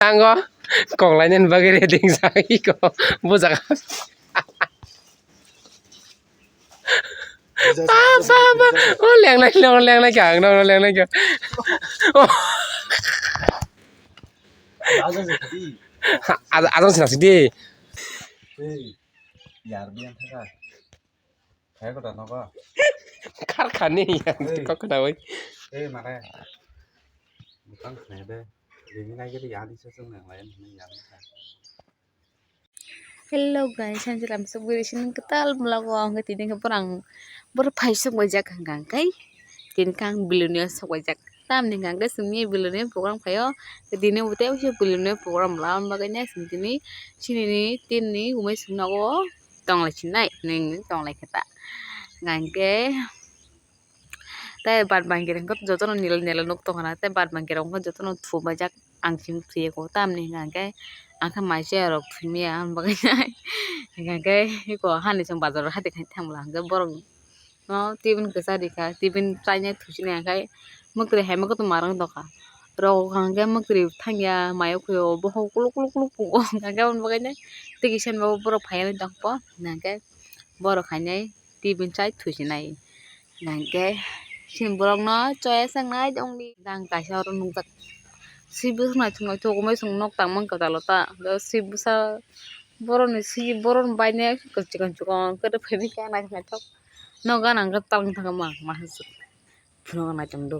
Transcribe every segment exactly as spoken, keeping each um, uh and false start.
Tango, kok lainani bagwi ready wngkha iko, bujak. Sa, sa, ba, o lengnai, no, lengnai kha, ang no, lengnai kha. O. Ajang sina sidi. Hey, yar biang thaka. Hai kota nogo. Kar khani ya, hey. Kok khana oi. Hey, mane. Butang khna de. Rini nai gede ya di sesung nang lain ni ya. Hello guys, hanjil am sok biri sini ketal melago ang ke tini ke perang berpai sok bajak hanggang kai. Tin kang bilunia sok bajak. Tam ni hanggang ke sumni bilunia program kayo. Ke tini ute usia bilunia program lawan bagainya sini tini sini ni tin ni umai sumnago tong lai sinai ning tong lai keta. Hanggang ke. Tei bad bangkirok wngkha jotono nil nil nuk tongkha na, tei bad bangkirok wngkha jotono thumajak, ang simi thwiya kho tamni hwnka hwnkhe, ang khe mai chaya rok thwimya ang bagwi nai hwnka hwnkhe, eko hani chwng bazar o hati khai thangla hwnkhe borok no tibini kwchari kha, tibini chainai thusinai hwnkhai mwktwrwi hai mwkhwtwma rok tongkha, rok hwnka hwnkhe mwktwrwi thangya mai o khuyo bokhok kuluk kuluk kuluk pungo hwnka hwnkhe aboni bagwi nai tei kisa ni bagwi borok phaiya tongkha hwnka hwnkhe borok hainai tibini chai thusinai. Hingke sini borokno choya sangnai tongdi. Jang kaisa oro nukjak. Swi bwswk naithok naithok wngmai chwng nok tangmani kwtal o ta. Swi bwsa borokni swi borokni baine chikon chikon khe phaibai khe naithok naithok. Nok gana hwnkhe tang thangma ma hwnjak. Phunukna chwngdo.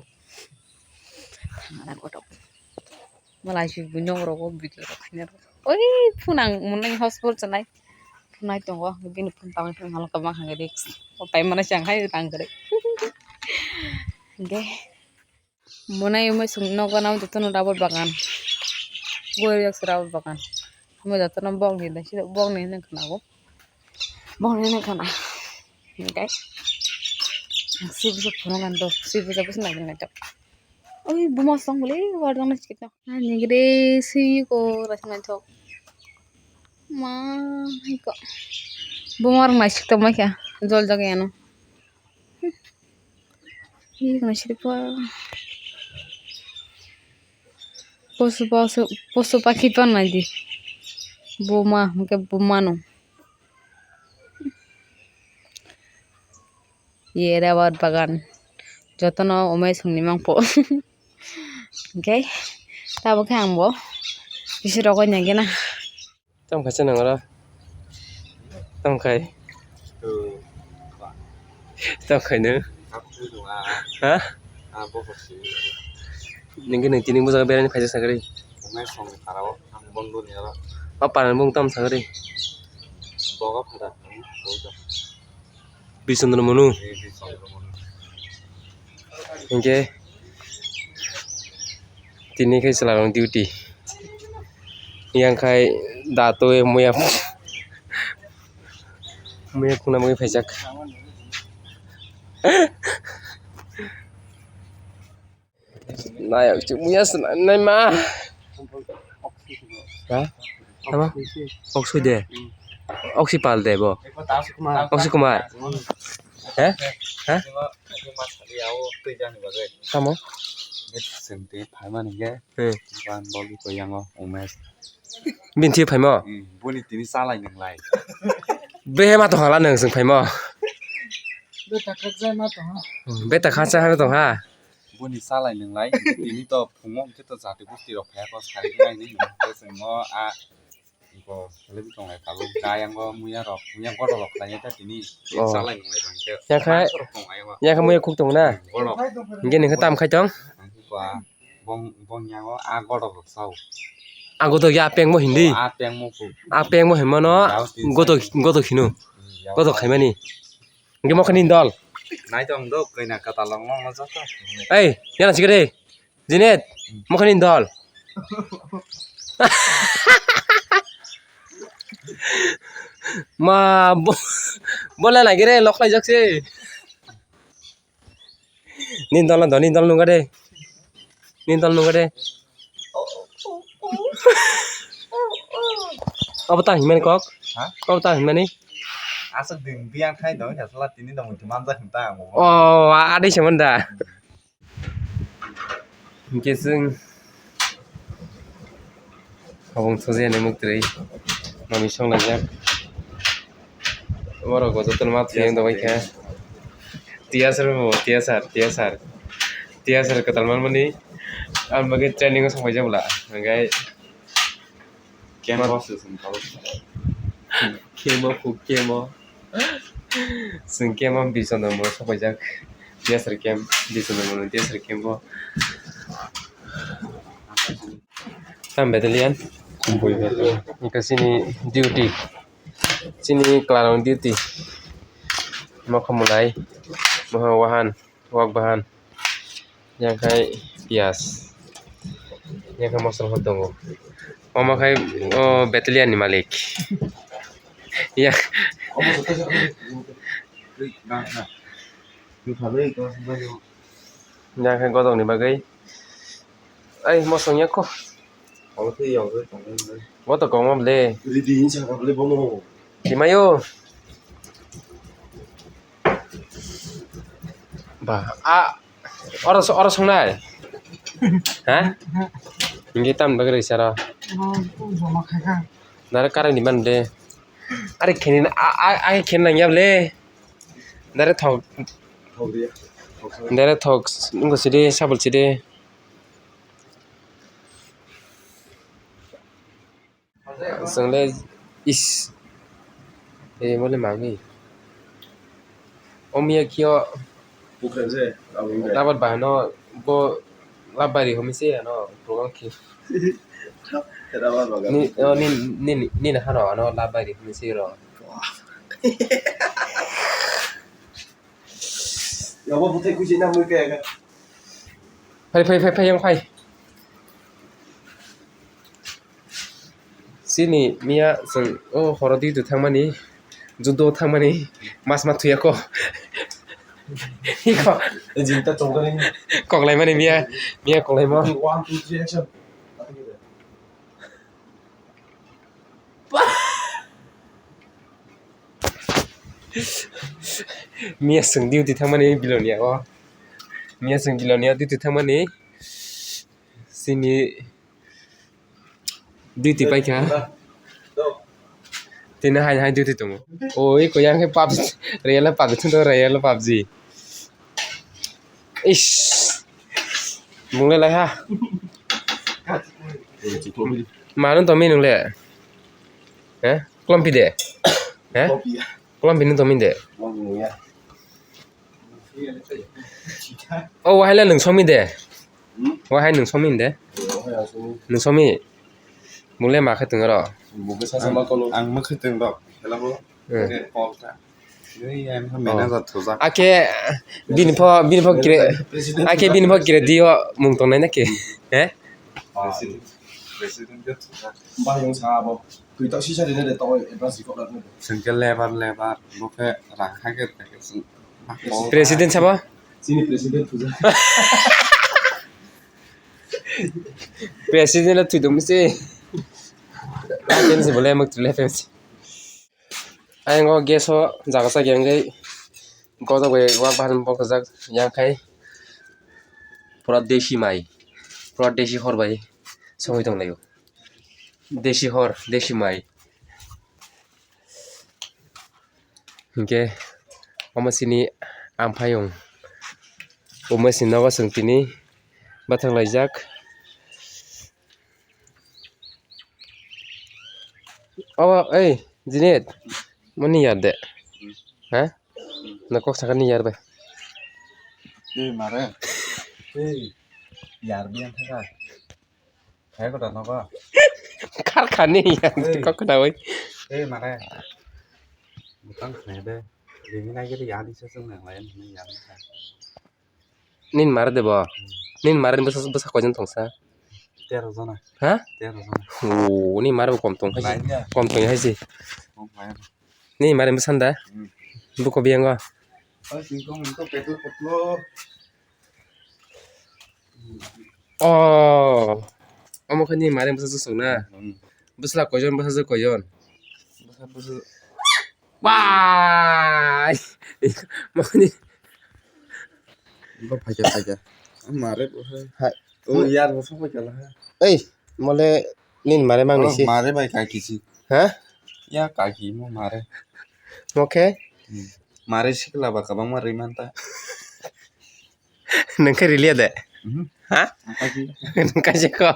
Thangna kotok. Malai si buino rogo video rok khaina rok. Oi phunang munai hospital chanai. Phunai tongo bini phun tamai phun halka ma hangri. O tai mana chang hai rang gre. Ge. Munai umai sung nogo nang jotono rubber bagan. Goi yak rubber bagan. Mo jotono bong ni dai sida bong ni nang khnago. Bong ni nang khna. Ni dai. Si bisa phunang ando. Si bisa bisa nang nang. Oi buma song bole war dang na chikit na. Ani gede si ko ras na thok. Ma ko. Buma rang na chikit ma kya. Jol jage ano. Hi kana chikit pa. Posu posu posu pakhi pan na di. Buma ke buma no. Ye rubber bagan jotono umai songni mangpo. Hingke tabuk khe ang bo bisi rogoi nai gena. Tam khai se nang oro. Tam khai. Tam khai no. Ha? Ningke nang tini bujak berani phaijak sagari. O paran bung tam sagari. Bisondro munu. Hingke tini khe chwla rok duty. Yang khai da twi muya muya khuna mui phaijak. Nayok chuk muya swnam nai ma. Ha? Tamo? Oksui de. Oksi pal de bo. Oksi Kumar. He? He? Tamo? Sente phaimani ge. He. Ban boli ko yango Umesh. Binthi phaimo? Hmm, boni tini salai nang lai. Behe ma tong hala nang sing phaimo. Beta khaksa ma tong ha. Hmm, beta khaksa ha tong ha. Boni salai nang lai. Tini to phungo hingke to jati gusti rok phaya ko sai nai ni. Ko sing mo a ko lebi tong lai tabuk. Kayang go muya rok, muya godo rok lai ta tini. Oh. Salai nang lai bang ke. Yang kha, yang kha muya khuk tong na. Godo. Hingke ningkhe tam khai tong? Ang ko a. Bong, bong yango a godo rok sao. A godo ya pengmo hindi. A pengmo ku. A pengmo himano godo, godo khino. Godo khaimani. Hingke mokhe nini dol. Nai tong do, kena kata long long joto. Ei, yana sikere. Jinet, mokhe nini dol. Ma, bo-, bola lagi re, lok lai jak se. Nini dol no do, nini dol nungkha de. Nini dol nungkha de. Abo ta hinmani kok? Ha? Abo ta hinmani? Aswk din biyang khai do, ya sala tini do muitu manjak hinta ang bo. Oh, adai se manda. Hingke chwng. Habung thujani muktwi mami songlaijak. Borok bo jotono ma thuyang dogoi kha. Tiyasar bo, tiyasar, tiyasar. Tiyasar kwtal manmani ang bagwi training o songpaijak bwla. Hwnkhai kemo, kemo, kemo. Chwng kemo Bisondormo songpaijak. Tiyasar kemo, Bisondormo tiyasar kemo. Tam battalion. Kumbui battalion. Ika chini duty. Chini klarong duty. Mokho mwlai. Moha wahan. Wak bahan. Yang khai piyas. Yang khai mosla pho tongo. Omo khai o battalion ni malik. Ya. Yang khai godok ni bagwi. Ai, mosong ya ko. Bo to kongma ble. Timayo. Ba, a, oro, oro songnai. Ha? Hingi tam bagwi risa ro. Dare karang di man de. Are kheni na, a, a, a khen nang ya ble. Dare thok. Dare thok, ngo sidi, sabul sidi. Chwng le is. E mo le mangi. Omiya kio. Labar bahano bo labari homi se ano program ki. Ni, o, ni, ni, ni, ni na hano ano labari homi se ro. Yabo buthai kuji na mui kaya. Phai, phai, phai, phai, yang phai. Chini miya chwng o horo duty thangmani, judo thangmani, mas ma thuya ko. Iko. Jinta chongkani. Koklaimani miya, miya koklaimo. One, two, three, action. Miya chwng duty thangmani Bilonia o. Miya chwng Bilonia duty thangmani. Chini duty paikha. Tini hai hai duty tongo. Oi, ko yang khe pub, real pub, thung real pub ji. Ish. Mung le lai ha. Mano to minung le. Eh? Klompi de. Eh? Klompi nung to min de. Oh, wahai le nung somi de. Wahai nung somi de. Nung somi. Mung le ma khe tong ro. Ang ma khe tong ro. Ake bini pho, bini pho kire, ake bini pho kire dio mung tongnai na ke? He? President, president ke thwkha. Bayung sa abo. Twi tak sisa rina de tawai advance record rok. Sengke lebar, lebar. Bo khe rang hai khe, khe, khe. President sabo? Chini president thuja. President la thwi tong se. Ake se bole mak tule fem se. Ayang o gas o jaga sa yang gai. Godok bai wak bahan bok jak yang khai. Pura desi mai. Pura desi hor bai. Songwi tong lai o. Desi hor, desi mai. Hinkhe omo chini amphayung. Omo chini nogo chwng tini bathang laijak. Obo, ei, Jinet, mani yar de. Ha? Na kok sakani yar bai. Ei, mare. Ei, yar biyan thaka. Kaya ko dano ba. Kar kani yar, ei. Kok kena bai. Ei, mare. Butang kena de. Rini nai gede yar di sesung nang layan, yar di sa. Nini mare de bo? Nini mare ni bwsa, bwsa koijon tongsa? Tero jona. Ha? Tero jona. O, nini mare bo kom tong hai se. Lain ya. Kom tong hai se. Kom lain. Nini mare bwsa da? Hmm. Buko biyango. Oi, singkong, singkong, petlo, petlo. Oh. Omo khe nini mare bwsa swswk na? Hmm. Bwsla koijon, bwsajwk koijon? Bwsa, bwsa. Wai! Mani. Bo phaikha, phaikha. Mare bo hai. Hai. O yar bo phai kala hai. Ei, mole Nini mare mang Oh, nisi. Mare bai kaki si. Ha? Ya kaki mo mare. Mo khe? Hmm. Mare sikla ba kabang ma rwi manta. Nung khe riliya de? Mhm. Ha? Kaki. Nung kaisa ko.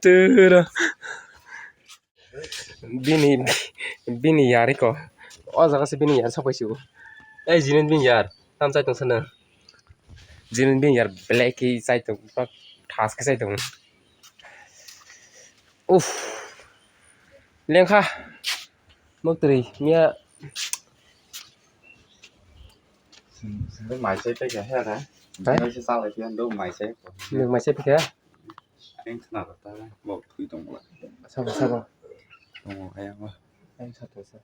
Turo. Bini, bini yari ko. O jaga se bini yar sapai sibo. Ei, jinin bini yar. Tam chai tong sana. Jinin bini yar belai khe chai tong, bak thas khe chai tong. Uff. Lengkha. Mok twi miya. Sing, sing mai chai pe kya hai ra. Hai? Mai chai sa lai kya do mai chai ko. Nung mai chai pe kya? Ang khna ta mo thui tong la. Sabo, sabo. Tong ayang wa. Ayang sa to sa.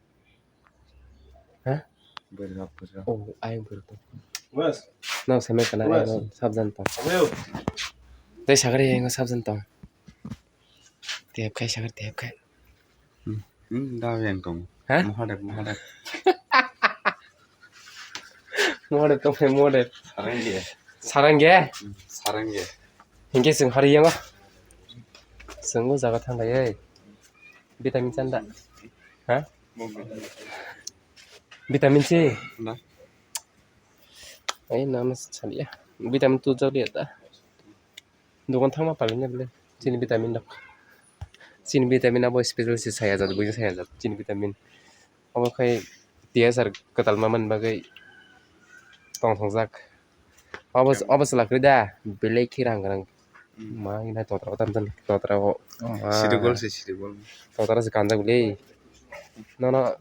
Ha? Bergap, bergap. Oh, ayang bergap. Wes. No, sampai kena Wes. Ayang sabjan tong. Ayo. Tei sagari ayang sabjan tong. Tep khai sagari tep khai. Hmm, hmm, da yang tong. Ha? Mohadep, mohadep. Mohadep tong khai mohadep. Sarangge. Sarangge? Hmm, sarangge. Hingke sing hari yang ah. Sing o jaga thang dai. Vitamin chanda. Ha? Vitamin C. Na. Ai, nama salia. Vitamin tu jauh dia ta. Dokan thangma palina bele. Chini vitamin dok. Chini vitamin abo special si saya jat, buji saya jat. Chini vitamin. Abo khai T S R kwtal ma man bagwi tong thongjak. Obo, obo chwla kwrwi da, belai khe rang rang. Hmm. Ma ina totra o tam tam totra o. Ma. Siri gol se, siri gol. Totra se kanjak le. Nono,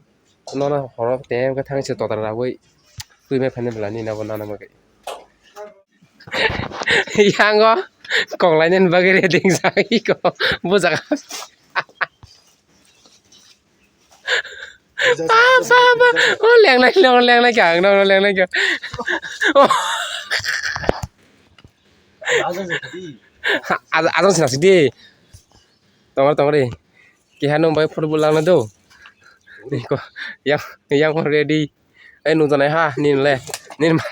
nono horo te wngkha thang se totra rawi. Twi mai phani bwla ni nabo nana bagwi. Yango kok lainani bagwi ready wngkha iko bujak. Ba, ba, ba. O lengnai, lengnai, lengnai kha, ang nono lengnai kha. O. Ajang, ajang sina sidi. Tongor, tongor di. Keha nung bai football langna do. Iko, yang, yang ready. Ai nung janai ha, nin le. Nin ma.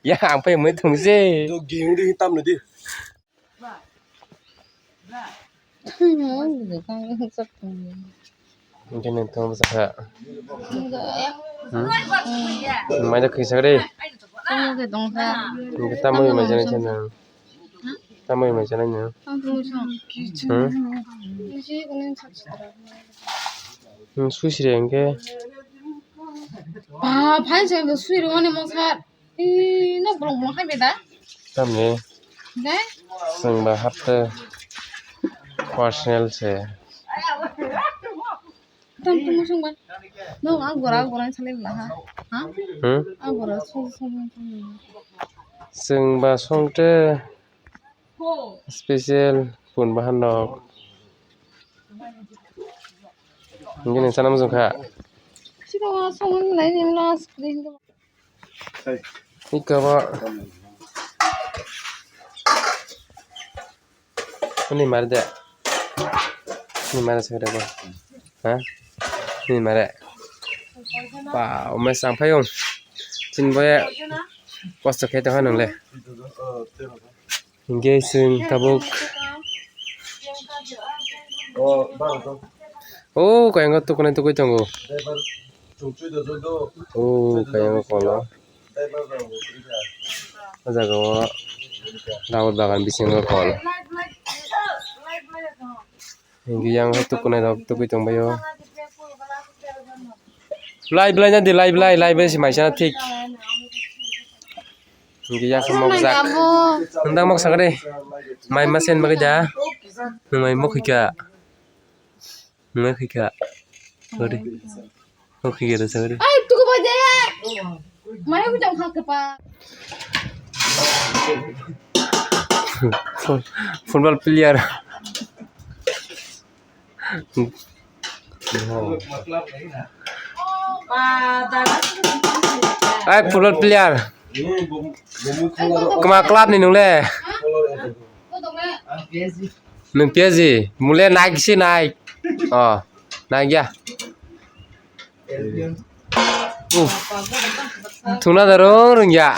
Ya, ang pai mui thung se. To game di tam di. Hingke nini tong bwsakha. Hmm? Mai da khisa re. Hingke tamo mai jani chana. Tamo mai jani na. Hmm? Hmm, sui siri hingke. Ba, phai se sui rwmani mosar. Ih, nok bolong bolong hai beda. Tamni. Dai? Chwng ba hapte personal se. Tam tumu chwng ba. Nok ang gora gora salai bela ha. Ha? Hmm? Ang gora sung sung sung. Chwng ba songte special pun bahan nok. Nini sana mujung kha. Sino song nai ni na screen. Ika ba. Ani mar de. Ni mar sa ba. Ha? Ni mar. Ba, o mes ang phai ong. Chin boy. Kosto khe to hanung le. Hingke chwng tabuk. O, kayang o tukunai tugui tongo. O, kayang o kolo. O jaga o rabot bagan bisingo kol. Hingke yang hai tukunai rok tugui tongbaio. Lai belai na di, lai belai, lai belai si maisa na thik. Hingke yang mokjak. Nang mok sakari. Mai ma sen bagwi da. Nang mai mok hika. Nang mai hika. Sorry. Mok hika da sakari. Ai, tuku ba de. Mai ko jang khak pa. Football player. Ai, football player. Kama club ni nung le? Nung P S G. Mule Nike si Nike. Oh, Nike ya. Uff. Thuna da rong rong ya.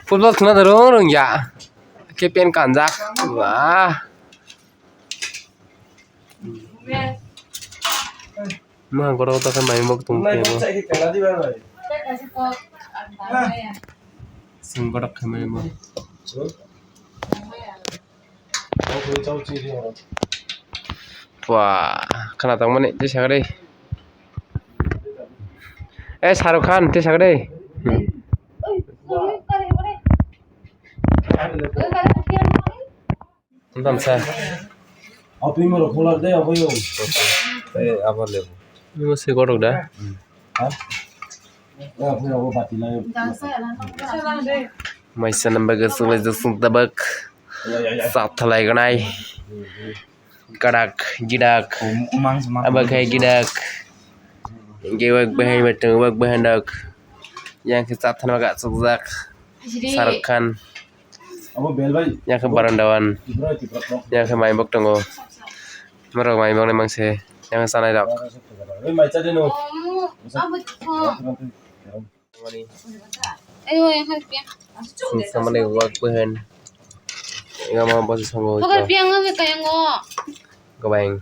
Football thuna da rong rong ya. Khe pen kanjak. Wah. Ma gorok ta khe mai bok tong khe bo. Sing gorok khe mai bo. Pua, khana tongmani tei sakha de. Eh, Shahrukh Khan tei sakha de. Hmm. Tamsa. Api mo rok khulak de, apo yo. Eh, apo lebu. Mo se gorok da. Ha? Eh, apo yo, apo bati lai. Maisa nang bagwi swlai jwk swng tabak. Sathalai ganai. Gadak, gidak. Abo khai gidak. Hingke wak bahai bai tongo, wak bahai nok. Yang khe chathanma ga chukjak. Shahrukh Khan. Yang khe Barandawan. Yang khe maibok tongo. Norok maibok ni mangse. Yang khe chanai rok. Samani wak bahan. Yang mau bos songgo. Gobaing.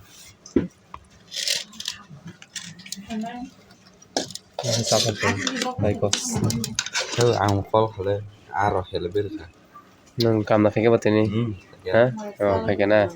Ang call khle, aro helbir kha. Nung kam na khaikhe ba tini? Hmm. Ha? Oh, khaikhe na.